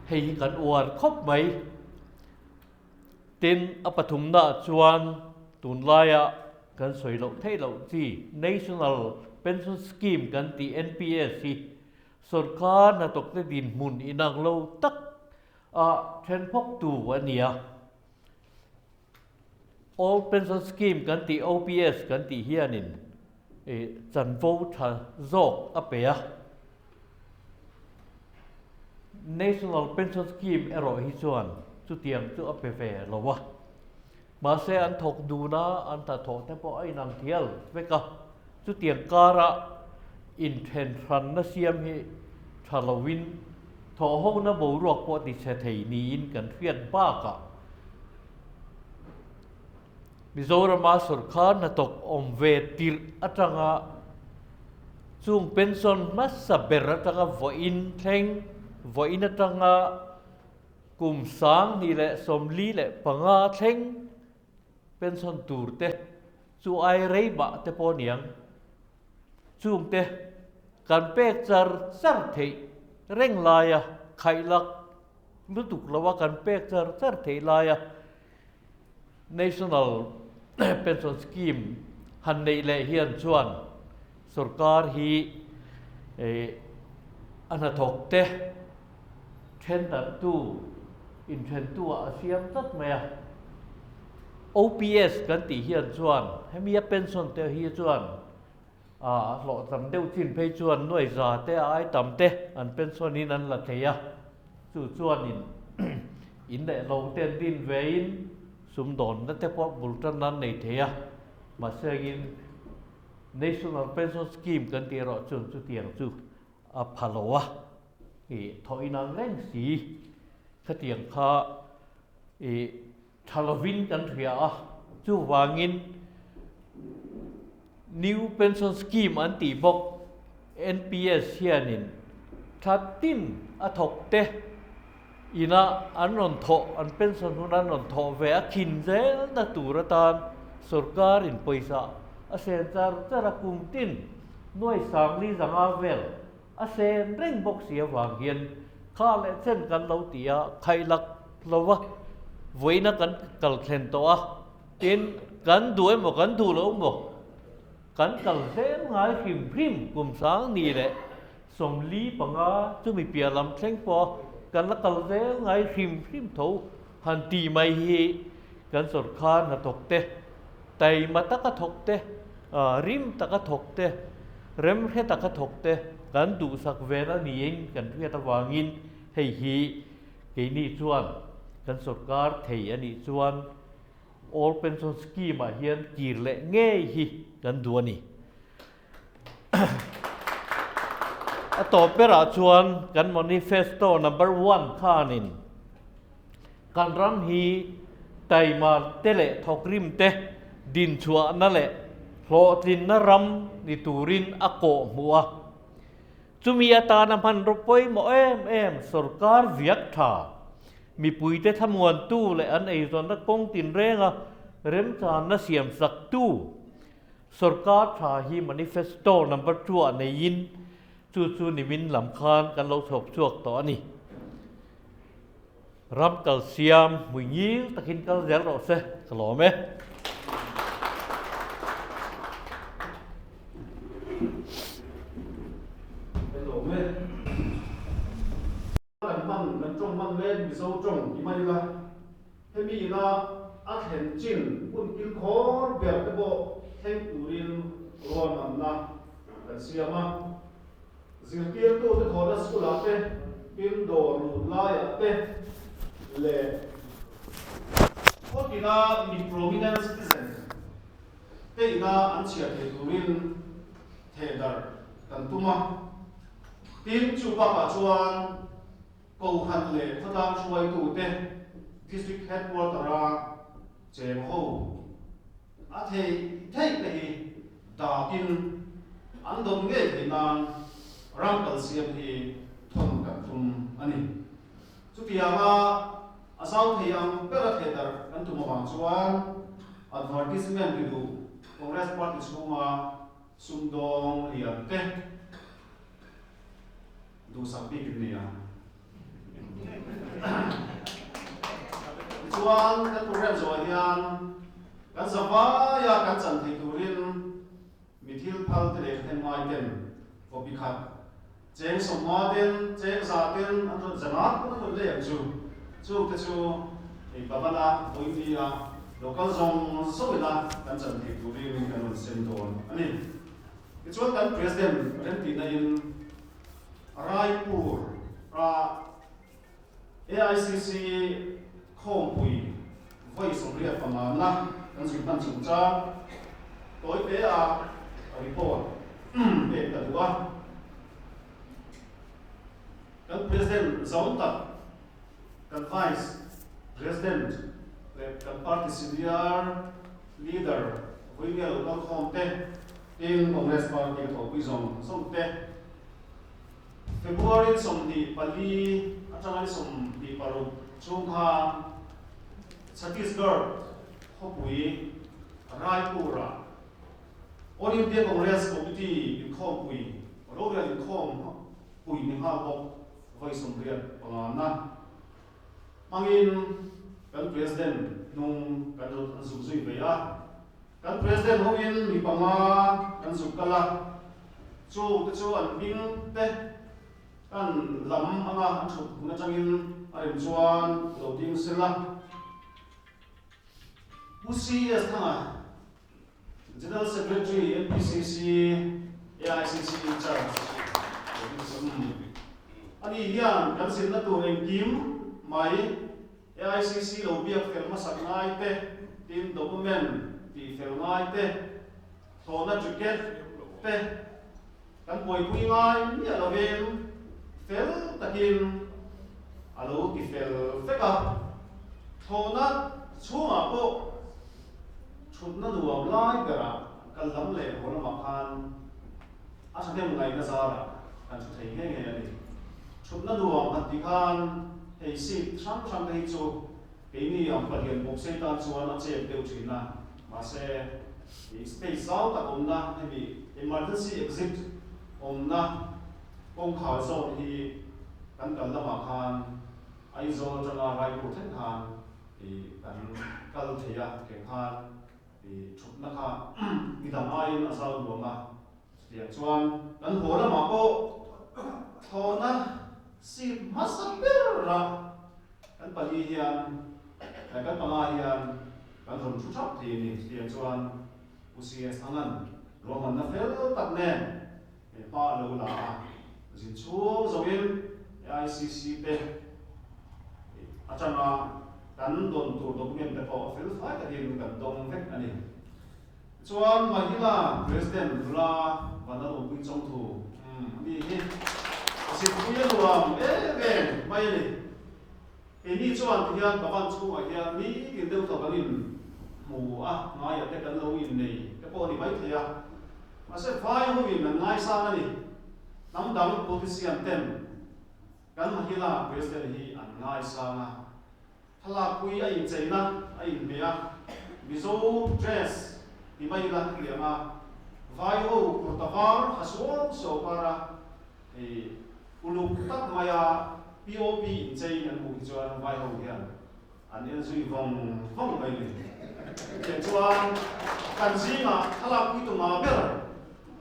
Speaker 5: hei hi kan uar khawp mai. Tin, a pathumnaah chuan tunlaia kan sawi loh theih loh chi National Pension Scheme kan tih NPS hi sorkar hnathawkte dinhmun inang lo tak a then phawktu a ni a. Old Pension Scheme kan tih OPS kan tih hianin chanvo tha zawk a pe a. National Pension Scheme erawh hi chuan chutiang chu a pe ve lo a. Mahse an thawk dun a, an hnathawh te pawh a inang thial vek a. Chutiang kara inthen hranna siam hi tha loin thawhhona boruak pawh ti chhe thei niin kan hriat bakah. Mizorama sawrkar hnathawk awm ve tirh atanga chung pension hmasa ber atanga vawiin thleng, vawiin atanga kum 2025 thleng pension tur te chu ai rei mah te pawh aniang. Chungte kan pek char char theih reng laia khaihlak lutuk loa kan pek char char theih laia National Pension Scheme han neih leh hian chuan sorkar hi a hnathawk te thendarhtu inthentu ah a siam tlat mai a. OPS kan tih hian chuan hemi a pension te hi chuan a hlawhcham deuh chin phei chuan nuai za te a ai tam te an pension in an la thei a, chu chuanin in leh lo te an din ve in sumdawnna te pawh bul tan nan nei thei a, mahse angin National Pension Scheme kan tih erawh chuan chutiang chu a pha lo a, ih thawh inang reng si khatiang kha ih Tha lovin kan hria a, chuvangin New Pension Scheme an tih bawk NPS hianin thla tin a thawk te ina an rawn thawh, an pension hun an rawn thawh ve a khin zelna tur atan sorkarin pawisa a sen char char a, kum tin nuai sangli zanga vel a sen reng bawk si avang hian kha leh chen kan lo ti a, khailak lo va, vawiina kan kal thlen tawh a, tin kan duh emaw kan duh lo emaw kan kal zel ngai hrim hrim kum 2045 chumi piah lam thleng pawh kan la kal zel ngai hrim hrim tho han tih mai hi kan sawrkar hnathawk te taima taka thawk te, rim taka thawk te, remhre taka thawk te kan duhsak vel a niin kan hriat avangin hei hi keini chuan kan sawrkar thei a nih chuan Old Pension Scheme ah hian kir leh ngei hi kan duh a ni. A tawp berah chuan kan manifesto number one khanin kan ram hi taima te leh thawkrim te dinchhuahna leh hlawhtlinna ram ni turin a kawh hmuh a. Chumi atana hmanraw pawimawh em em sorkar viak tha, mipuite thlamuantu leh an eizawnna kawng tinrenga remchanna siamsaktu, Sorkar tha hi manifesto number 2 ah neiin chu chu nimin lam khan kan lo chhawp chhuak tawh a ni. Ram kal siam hmui ngil takin kal zel rawh se, ka lawm e.
Speaker 1: Ka lawm e. Kan hman, kan tawng hman mek Mizo tawng ti mai ila. Hemi ina a thlen chin hun kilkhawr ber te pawh thleng turin ruahmanna kan siam a. Zirtirtute thawhna school-ah te, tin dawr lut laiah te leh khawtina mi prominent citizen te ina an chhiar thei turin thehdarh kan tum a. Tin, chu bakah chuan Kohhran leh khawtlang hruaitute District Headquarter-a cheng ho a thei theih te hi dakin an dawn ngei theih nan ram kal siam hi thawn kan tum a ni. Chutianga a zau thei ang bera thehdarh kan tum avang chuan advertisement ti duh Congress Party chhunga sumdawng lian te, Duhsak bik in nia. Tichuan kan program zawhah hian kan zavaia kan chan thei turin mi thil phal te leh thahnem ngai ten copy khat cheng sawmnga ten cheng za ten an rawn zangat pawh an rawn lei ang chu. Chungte chu hei Bhavana Vawinia local zawng zawng ina kan chan thei turin kan rawn sem dawn a ni. Tichuan kan President remtihna in Raipur a AICC khawmpui vawi 85 na kan zui hman chungchang tawi te a report pek ka duh a. Kan President zau tak, kan Vice President leh kan Party Senior. Leader Vawinia lo kal khawm te, tin Congress Party ka thawhpui zawng zawng te, February 24 atanga ni 26 chhung khan Chhattisgarh khawpui Raipur-ah All India Congress Committee inkhawmpui, rorel inkhawmpui ni nghal bawk vawi 85 na hmangin kan President hnung kan an zuk zui ve a. Kan President hoin mi panga kan zuk kal a, chu te chu an hming te kan lam anga an thut hmun atangin a rem chuan lo ding sela. Pu CS Thanga, General Secretary MPCC, AICC in charge, ani hian kan zirna tur engkim mai AICC lo biak fel hmasak ngai te, tin document tih fel ngai te, thlawhna ticket te kan buaipui ngai miah lovin fel takin a lo ti fel vek a. Thlawhna chhungah pawh thutna nuam lai berah kal lam leh haw lamah khan a thahnem ngaihna zarah kan thu thei nghe nghe a ni. Thutna nuam han tih khan hei seat hrang hrang te hi chu keini ang palian bawk sei tan chuan a chep deuh thin a, mahse ih space zau tak awmna hemi emergency exit awmna kawngkhar zawn hi kan kal lamah khan Aizawl atanga Raipur thleng khan ih kan kal thei a, keng khan ih thutna kha midang aiin a zau nuam a. Chutiang chuan kan haw lamah pawh thlawhna seat hmasa berah kan pali hian kan panga hian kan rawn thu thap thei a ni. Chutiang chuan Pu CS Angan ruahmanna fel tak nen he hma a lo la a, zin chhung zawngin AICC te atanga kan dawn tur document te pawh a fel fai takin kan dawng vek a ni. Chuan Mahila President nula Vanlalawmpui Chawngthu mi hi zirpui a nuam em em mai a ni. Keini chuan tihian Bhavan chhungah hian nitin deuh tawh kan in hmu a, ngaiah te kan lo innei te pawh a ni maithei a. Mahse vai hoin an ngaisang a ni. Hnam dang politician ten kan Mahila President hi an ngaisang a. Thlalakpui a incheina a inhmeh a, Mizo dress ti mai ila hliam a, vai ho kurta var ha suau suau kar a, hei uluk tak maia POP inchei an hmuh hi chuan vai ho hian an en zui vawng vawng mai ni. Chutiang chuan kan zingah thlalakpui tuma ber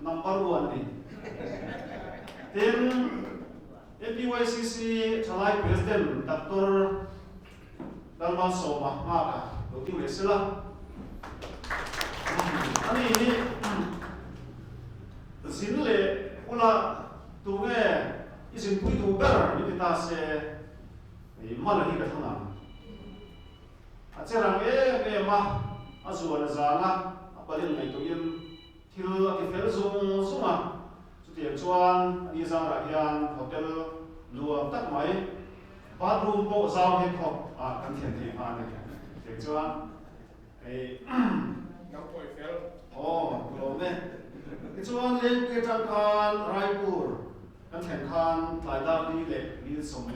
Speaker 1: number one a ni. Tin, APYCC Thalai President Doctor Lalmalsawma nghaka lo ding leh sela. Ani hi zin leh ula tunge i zinpui duh ber min ti ta se mala hi ka thlang ang. A che rang em em a, a zuan a zang a, a palin ngaihtuahin Thil a ti fel zung zung a, chutiang chuan ani zarah hian hotel nuam tak mai, bathroom pawh zau hek khawp ah kan thlen thei nghal a ni. Chutiang chuan hei
Speaker 2: Nang pawh i fel.
Speaker 1: Aw, ka lawm e. Tichuan Lengpui atang khan Raipur kan thlen khan tlai dar li leh mil 50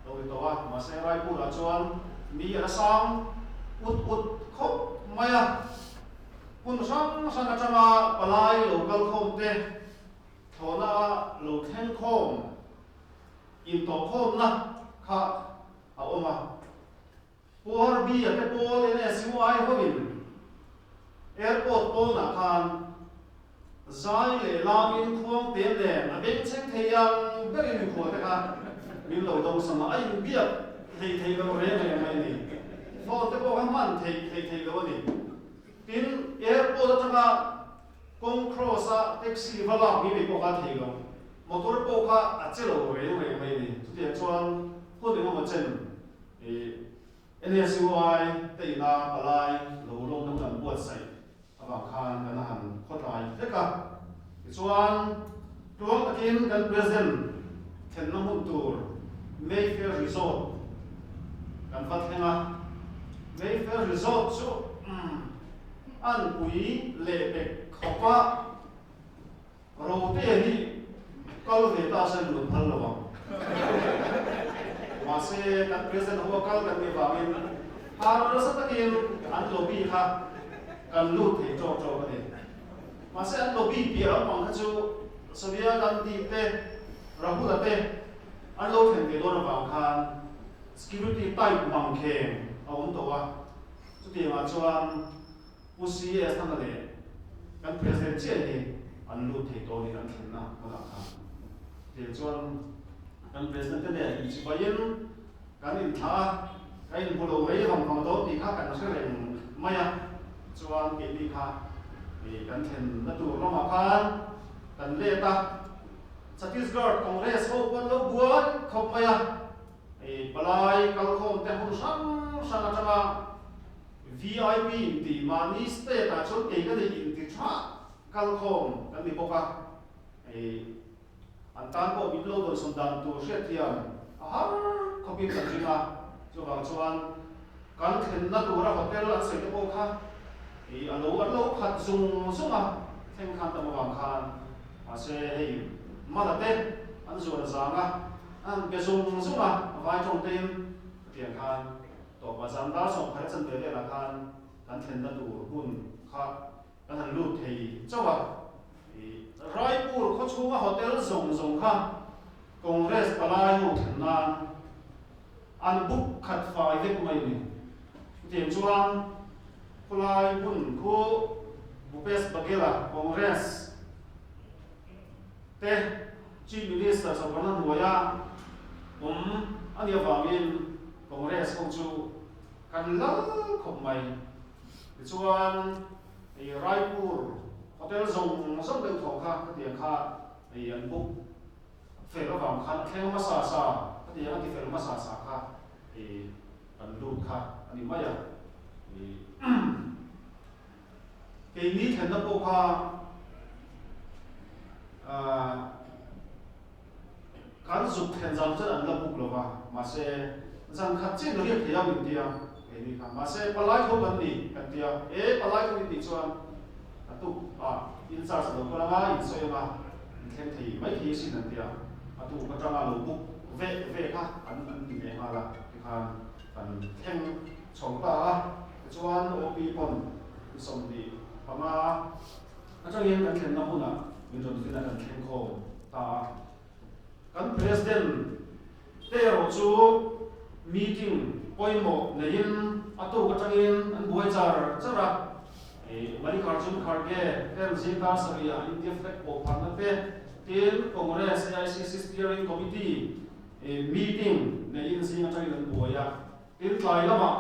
Speaker 1: lo ri tawh a, mahse Raipur ah chuan mi a la sang ut ut khawp mai a. Hmun hrang hrang atanga palai lo kal khawm te, thlawhna lo thleng khawm, intawhkhawmna kha a awm a. Pu Harbi-a te pawl NSUI hoin airport pawnah khan zai leh lamin khuang te nen a bengchheng thei ang berin mikhual te kha min lo do sam a, a inbiak thei thei lo reng reng mai a ni. Phone te pawh kha hman theih thei thei lo a ni. Tin, airport atanga kawng cross a taxi va lak mai mai pawh kha a thei lo. Motor pawh kha a che lo reng reng mai a ni. Chutiang chuan hun engemaw chen ih NSUI te ina palai lo lawm deuh an buatsaih avang khan kan han khawtlai vek a. Tichuan, tluang takin kan President thlenna hmun tur Mayfair Resort kan va thleng a. Mayfair Resort chu umm. An pui leh pek khawp a, Rotea hi kal ve ta se lut phal lo ang. Mahse, kan President ho a kal kan nih vangin harsa takin an lobby kha kan lut thei tawk tawk a ni. Mahse, an lobby piah lampang kha chu Sonia Gandhi te, Rahul-a te an lo thlen ve dawn avang khan security tight mangkheng a awm tawh a. Chutiangah chuan Pu CS Thanga leh kan President chiah hi an lut thei tawh niin an thlenna hmunah khan. Tiang chuan kan President te nen inchipaiin kan inthlah a, ka inhmu lo rei vang vang dawn tih kha kan hre reng mai a, chuan keini kha kan thlenna tur lamah khan kan let a, Chhattisgarh Congress ho pawh an lo buai khawp mai a. Palai kalkhawm te hun hrang hrang atanga VIP inti mahni state ah chuan kei ka nei inti tha kalkhawm kan ni bawk a, an tan pawh min lo dawnsawn dan tur hriatthiam a har khawpin kan ring a, chuvang chuan kan thlenna tura hotel an sawi te pawh kha a lo an lo khat zung zung a, thleng khan tam avang khan mahse hei Mala te an zuan zang a. An be zung zung a, vai tawng tein ka tiang khan tawpa zan dar 10 chan ve velah khan kan thlenna tur hmun kha kan han lut thei chauh a. I Raipur khaw chhunga hotel zawng zawng kha Congress palai ho thlen nan an book khat fai vek mai a ni. Chutiang chuan khawlai hmun khu Bhupesh Baghela Congress te Chief Minister sawrkarna hnuaia awm a nih avangin Congress ho chu kan lal khawp mai. Tichuan hei Raipur hotel zawng zawng deuh thaw kha khatiang kha hei an book fel avang khan a thleng hmasa sa khatiang a ti fel hmasa sa kha hei kan lut kha a ni mai a. Keini thlenna pawh kha kan zuk thlen zan chuan an la buk lo va, mahse zan khat chiah in riak thei a min ti a keini kha, mahse palai tho kan ni kan ti a, e palai tho in tih chuan a tuk ah in charge lo kal anga in sawi anga in thleng thei mai thei asin an ti a, a tuk atanga lo buk veh veh kha an an ti leh nghal a tikhan kan thleng chho ta a. Tichuan OP pawn 25 atangin kan thlenna hunah min rawn fin a kan thleng khawm ta a. Kan President te erawh chu meeting pawimawh neiin a tuk atangin an buai char char a. Mallikarjun Kharge ten zingkar sarihah India flag pawh pharna te, tin Congress AICC Steering Committee meeting neiin zing atangin an buai a. Tin tlai lamah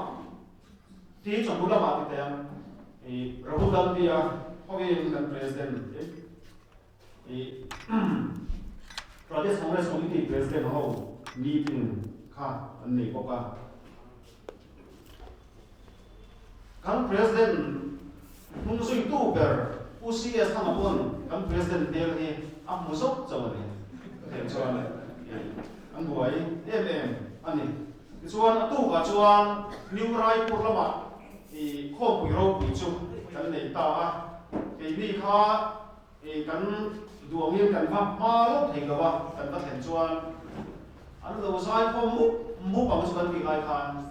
Speaker 1: Tin chawhnu lamah ti teh ang i Rahul Gandhi a hovin kan President i Pradesh Congress Committee President ho meeting kha an nei bawk a. Kan President hnung zuitu ber Pu CS Thanga pawn kan President hmel hi a hmu zawk chauh a ni. Hetiang chuan an buai em em a ni. Tichuan a tukah chuan New Raipur lamah i khawmpui ropui chu kan nei ta a, keini kha i kan duangin kan va hma lawk thei lo a, kan va thlen chuan an lo zai khawm mup mup ang chu kan tih lai khan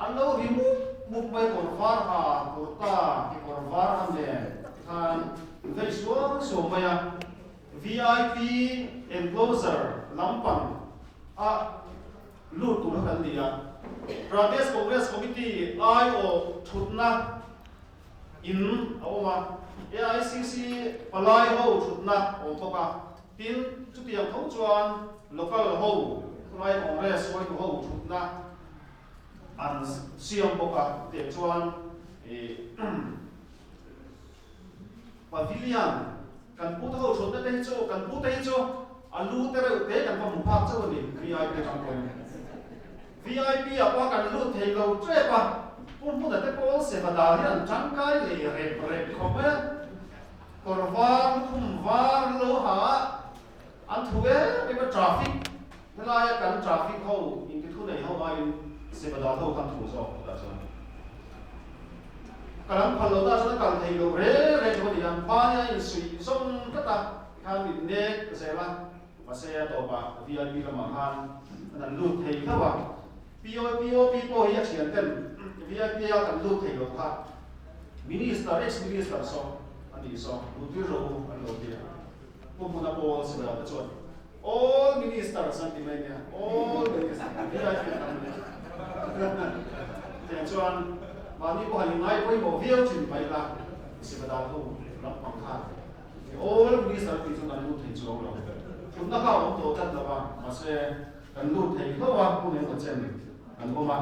Speaker 1: an lo ri mup mup mai kawr var ha kurta kekawr var ha nen tikhan vei suau suau mai a, VIP enclosure lampang a lut tur kha kan ni a. Pradesh Congress Committee aiawh thutna in a awm a, AICC palai ho thutna a awm bawk a. Tin, chutiang tho chuan local ho, khawlai Congress hruaitu ho thutna an siam bawk a. Chutiang chuan Pavilion kan pute ho thutna te hi chu, kan pute hi chu a lu te reuh te kan va hmu phak chauh a ni, VIP atang pawhin. VIP ah pawh kan lut thei lo tep a, Pu Hmuna te pawl seva dan hi an tangkai leh rep rep khawp mai a, kawr var lukhum var lo ha a, an thu em em a, traffic helaia kan traffic ho intithu nei ho aiin seva dan ho khan thu zawk tah chuan. Kal an phal lo ta chuan a kal thei lo reng reng chu a ni a, hmani a insuih zawng tlat a, tikhan min nek zel a, mahse a tawpah VIP lamah khan an han lut thei hlauh a, POP pawh hi a thian ten VIP a kan lut thei lo kha Minister, ex Minister saw a nih saw, luhtir rawh u an lo ti a, Pu Hmuna Paul Sibal te chuan All Ministers an ti mai nia, All Ministers, VIP an tam nia. Tiang chuan mahni pawh han inngai pawimawh viau thin mai ila, Sibadal ho lam pang khan All Minister tih chu kan lut thei chuang lo. Thutna kha a awm tawh tlat lo a, mahse kan lut thei hlauh a, hun engemaw chen kan awm a.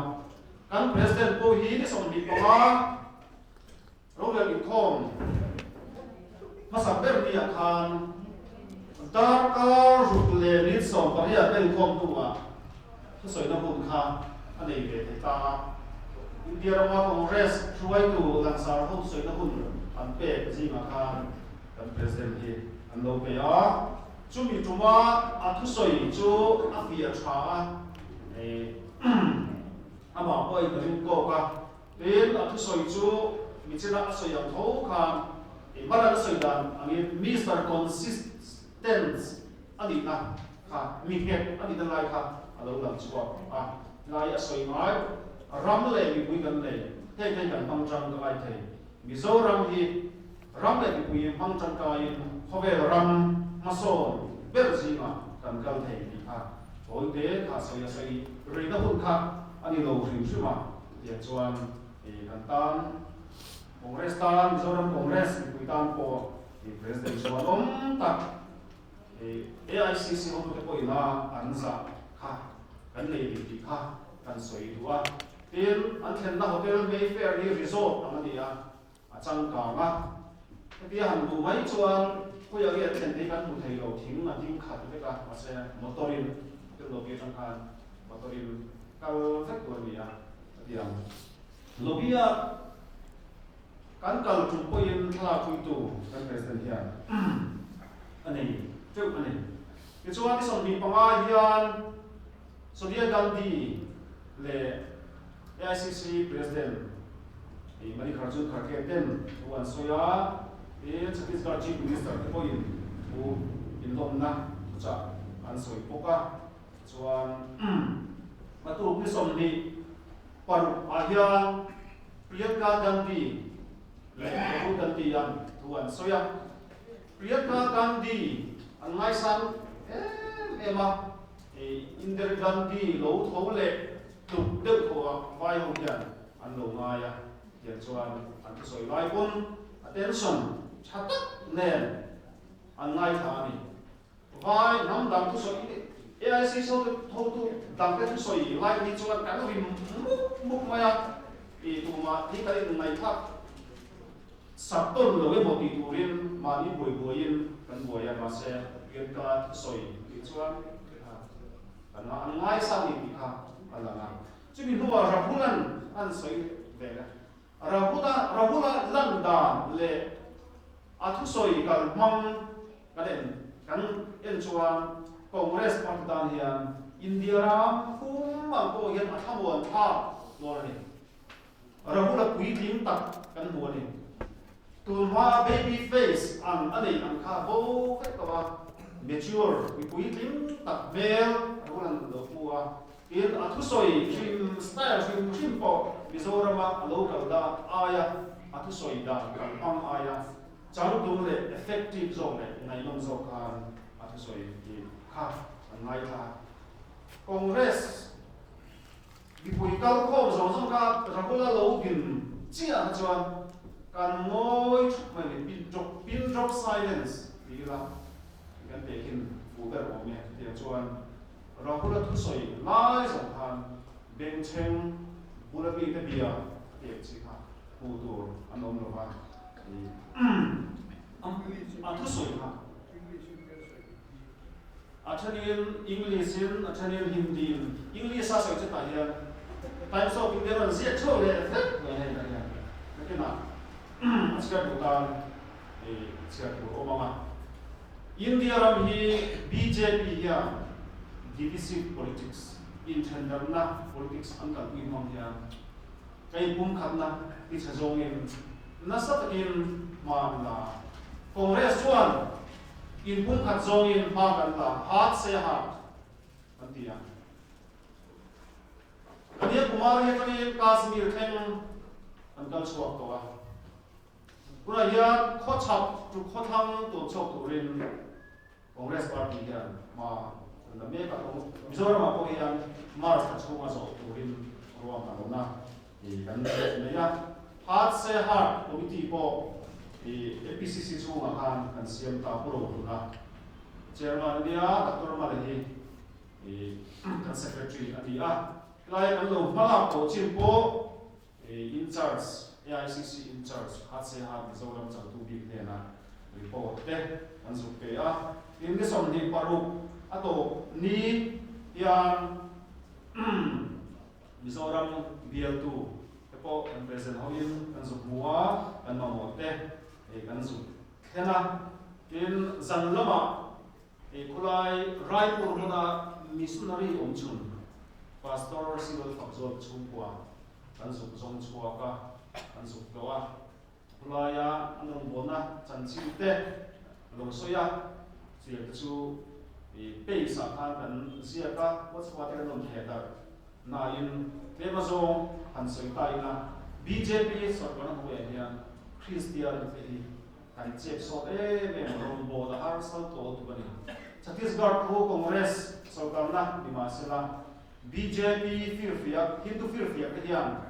Speaker 1: Kan President pawh hi ni 25 Rorel inkhawm hmasa ber ni ah khan darkar ruk leh minute 18 a inkhawm hnuah thusawina hun kha a nei ve thei ta a. India rama Congress hruaitu langsar ho thusawina hun an pek zingah khan kan President hi an lo pe a. Chumi tuma a thusawi chu a fiah tha a, amah pawh a inring tawk a. Tin, a thusawi chu michina a sawi ang tho khan Maran a sawi dan angin Mister Consistence a nihna kha, mi nghet a nihna lai kha a lo lang chhuak a, tlai a sawi ngai, ram leh mipui kan nei, heng hei kan hmang tangkai thei. Mizoram hi ram leh mipui hmang tangkaiin khawvel ram hmasawn ber zingah kan kal thei tih kha tawite kha sawi a sawi reina hun kha a ni lo hrim hrim a. Tiang chuan kan tan Congress tan, Mizoram Congress mipui tan pawh President chuan awm tak AICC hotute pawhin a an zah kha kan nei dik tih kha kan sawi duh a. Tin, an thlenna hotel Mayfair hi resort ang a ni a, a changkang a. Hetia han duh mai chuan khawiah nge an thlen phei kan hmu thei lo, thing a ding khat vek a, mahse motor-in hotel lobby atang khan motor-in kal vek tur a ni a, a ti ang. Lobby-a kan kal tum pawhin thlalak puitu kan President hian a nei teuh a ni. Tichuan ni 25 hian Sonia Gandhi leh AICC President Mallikarjun Kharge ten thu an sawi a, tin Chhattisgarh Chief Minister te pawhin thu inlawmna thuchah an sawi bawk a. Chuan Matuk ni 26 ah hian Priyanka Gandhi leh Rahul Gandhi an thu an sawi a. Priyanka Gandhi an ngaisang em em a, Indira Gandhi lo tho leh tluk deuh tho a vai ho hian an lo ngai a, tiang chuan an thusawi lai pawn attention tha tak nen an ngaithla a ni. Vai hnam dang thusawi AIC hotu dangte thusawi lai hi chuan kan rim mup mup mai a, tumah hi kan inngaihthak sak tawn lo emaw tih turin mahni buai buaiin kan buai a, mahse Priyanka thusawi tih chuan kan an ngaisang ni tih kha a lang a. Chumi hnuah Rahul-a'n an sawi ve a, Rahul-a Rahul-a lan dan leh a thusawi kal hmang kan en kan en chuan Congress party tan hian India ram pum ang pawh hian a thlamuan thlak dawn a ni. Rahul-a puitling tak kan hmu a ni. Tunhma baby face ang a neih ang kha bo vek tawh a, mature mi puitling tak hmel Rahul-a'n lo hmu a. Tin, a thusawi hrim style hrim hrim pawh Mizorama a lo kal dan aia a thusawi dan kal hmang aia changtlung leh effective zawk leh ngaihnawm zawk khan a thusawi hi kha an ngaithla. Congress mipui kal khawm zawng zawng kha Rahul-a lo din chiah kha chuan kan ngawi thup mai ni, pin drop, pin drop silence ti ila kan tehkhin fuh ber awm e. Chutiang chuan Rahul-a thusawi lai zawng khan bengchheng bula mite bia a pek chi kha hmuh tur an awm lo va, a thusawi kha a thenin English-in a thenin Hindi-in, English-a sawi chutah hian Times of India rawn ziak chhuak leh vek mai hei tah hian nakinah a chhiar duh tan chhiar tur awm ang a. India ram hi bjp hian divisive politics, inthendarhna politics an kalpui hmang hian ka inpumkhatna ti chhe zawngin. Nasa takin hma an la. Congress chuan inpumkhat zawngin hma kan la, Haat se haat an ti a. Kanyakumari atangin Kashmir thleng an kal chhuak tawh a. Tunah hian khawchhak to khawthlang tun chhuak turin Congress party hian hma an la mek a, Mizoramah pawh hian March thla chhunga zawh turin ruang a awm a tih kan nei a. Heart se Heart Committee pawh i MPCC chhungah khan kan siam ta pu Rohluna Chairman a nia, Doctor Mala hi i kan Secretary a ni a. Helai kan lo hmalak tawh chin pawh In charge, AICC in charge Hatseha Mizoram changtu bik hnenah report te an zuk pe a. Tin, ni 26 a tawp ni hian Mizoram bialtu te pawh kan present hoin kan zuk hmu a, kan mamawh te kan zuk thlen a. Tin, zan lamah He khawlai Raipur hmuna missionary awm chhun Pastor Cyril Fakzual chhungkua kan zuk zawng chhuak a, kan zuk tlawh a. Khawlaia an rawn bawlna chanchin te a lo sawi a, chiang te chu page ah khan kan ziak a, WhatsApp ah te kan rawn theh darh nain tlem azawng han sawi ta ila bjp sawrkarna hnuaiah hian Kristian te hi Kan chep sawt em em rawngbâwl a harsal tawh tuk a ni. Chhattisgarh khu Congress sorkarna ni mah sela, bjp firfiak, Hindu firfiak te hian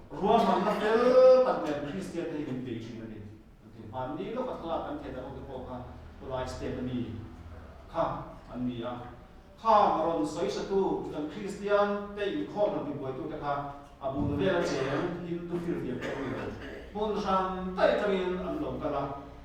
Speaker 1: ruahmanna fel tak nen Kristian te hi min bei thin a ni an ti. Hmanni lawka thlalak kan theh tak ho te pawh kha khawlai state a mi kha an ni a. Khang rawn sawisatu kan Kristian te inkhawm rawn tibuaitu te kha a bul vela cheng Hindu firfiak te an ni lo. Hmun hrang daih atangin an lo kal a,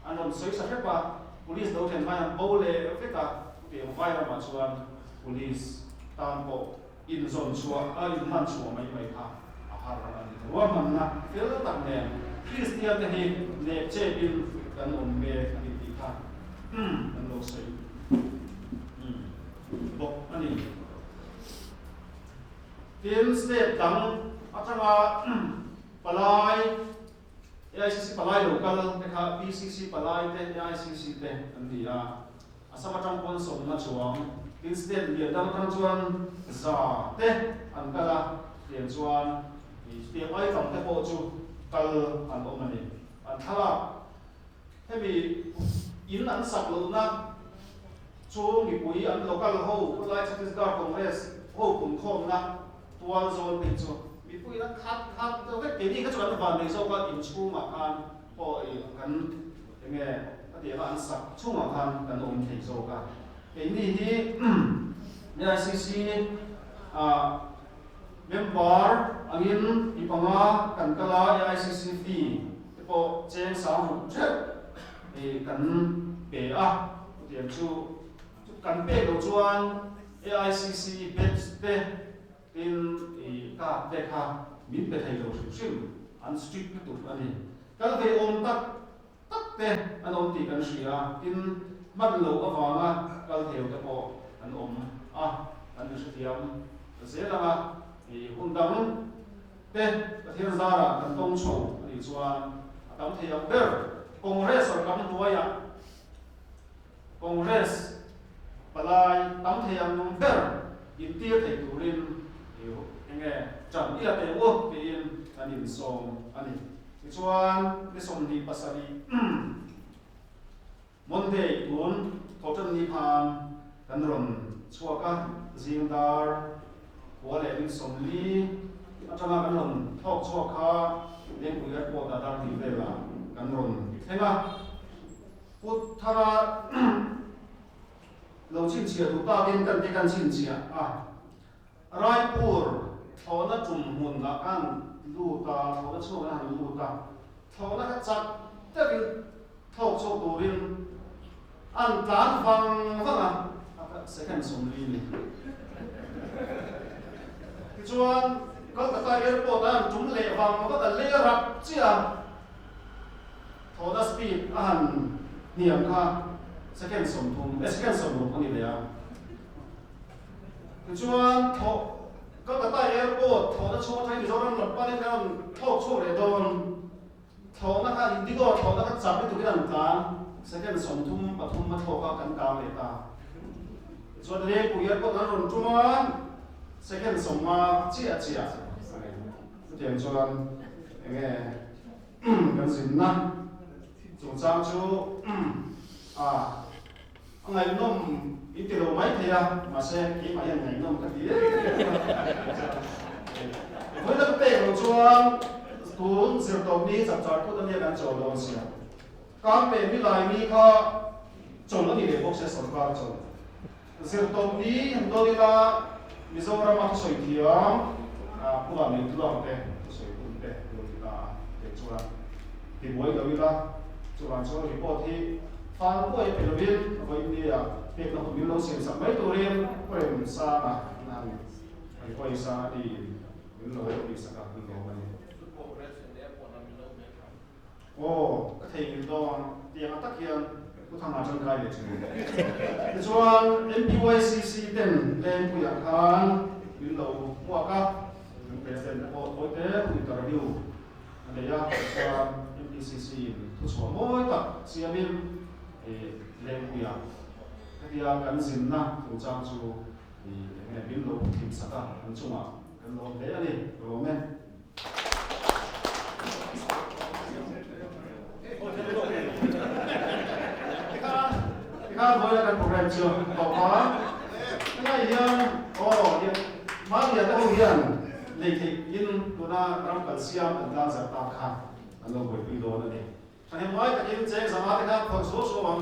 Speaker 1: an rawn sawisa hrep a, Police lo thlen hmain an bo leh vek a, chutiang vai ramah chuan Police tan pawh inzawn chhuah a inhman chhuah mai mai kha a har a ni. Ruahmanna fel tak nen Kristian te hi nep chepin kan awm mek a ni tih kha kan lo sawi. bawk a ni. Tin, state dang atanga palai, AICC palai lo kal te kha PCC palai te, AICC te an ni a. Assam atang pawn sawmna chuang, tin state lian dang atang chuan za te an kal a, tiang chuan chutiang ai tam te pawh chu kal an awm a ni. An thlalak Hemi in an sak lohna chu mipui an local ho khawlai Chhattisgarh Congress ho punkhawmna tual zawl phei chu mipui in a khat khat deuh vek. Keini kha chu kan van nei zawk a, in chhungah khan pawh i kan enge a tih anga an sak chhungah khan kan awm thei zawk a. Keini hi AICC ah member angin mi panga kan kal a, AICC fee te pawh cheng sang ruk theuh ih kan pe a, chutiang chu kan pek loh chuan AICC batch te tin ih card te kha min pe thei lo hrim hrim, an strict lutuk a ni. Kal ve awm tak tak te an awm tih kan hria, tin hman loh avanga kal theu te pawh an awm a, kan inhrethiam zel ang a, ih hun dang te Pathian zarah kan tawng chho a nih chuan a tam thei ang ber. Congress sorkar hnuaiah Congress palai tam thei ang ber intir thei turin eng nge ṭan i la teh u tiin kan insawm a ni. Tichuan ni 27 Monday tun thawhṭanni khan kan rawn chhuak a, zing dar khua leh ning 40 aṭanga kan rawn thawk chhuak kha Lengpui Airport ah dar hnih velah kan rawn thleng a. Pu Thara lo chhinchhiah duh takin kan ti kan chhinchhiah a, Raipur thlawhna tum hmunah khan lut a, thlawhna chhungah han lut a, thlawhna kha chak deuhin thlawk chhuak turin an tlan vang vang a, second 40 ni. Tichuan Kolkata airport ah an tum leh vang vang a, lei a rap chiah a. Thawhna speed a han hniam kha second 30, eh second 60 a ni leh a. Tichuan thawh Kolkata airport thawhna chhung atangin Mizoram lam panin kan rawn thlawk chhuak leh dawn. chak lutukin an tlan, second 33 a thlawk a, kan kang leh ta. Tichuan Lengpui airport an rawn tum a, second 50 chiah chiah a ni. Chutiang chuan enge kan zinna chungchang chu a A ngaihnawm in ti lo mai thei a, mahse keimah hian ngaihnawm ka ti em em a. Vawi tak pek lo chuan tun zirtawp ni chapchar kut ania kan chawl dawn sia. Kang pe mi lai ni kha chawl a ni leh bawk sia sorkar chawl. Zirtawp ni han dawn ila Mizorama thusawi thiam Pula Neitluang te thusawi hun te lo ti ta a, kei chuan tibuai lo ila chuvang chuan report hi Fal buai pe lovin vawi India pekna hun min lo siam sak mai turin Prem Sanga nan request a tiin min lo tih sak a, min lawm a ni. Aw, ka theihnghilh dawn tiang a tak hian Pu Thanga tangkai leh thin. Tichuan MPYCC ten Lengpuiah khan min lo hmuak a, kan President pawh tawite hun interview a nei a, tichuan MPCC in thuchhuah mawi tak siamin Lengpuiah hetia kan zinna chungchang chu enge min lo thim sak a, an chungah kan lawm hle a ni, ka lawm e. Tikhan vawiin a kan program chu tawp a, helai hian aw Maria te ho hian lei theih in tuna ram kal siam an tlang zarh tak kha an lo buaipui dawn a ni. Thahnem ngai takin cheng zanga te kha phawrh suau suau ang.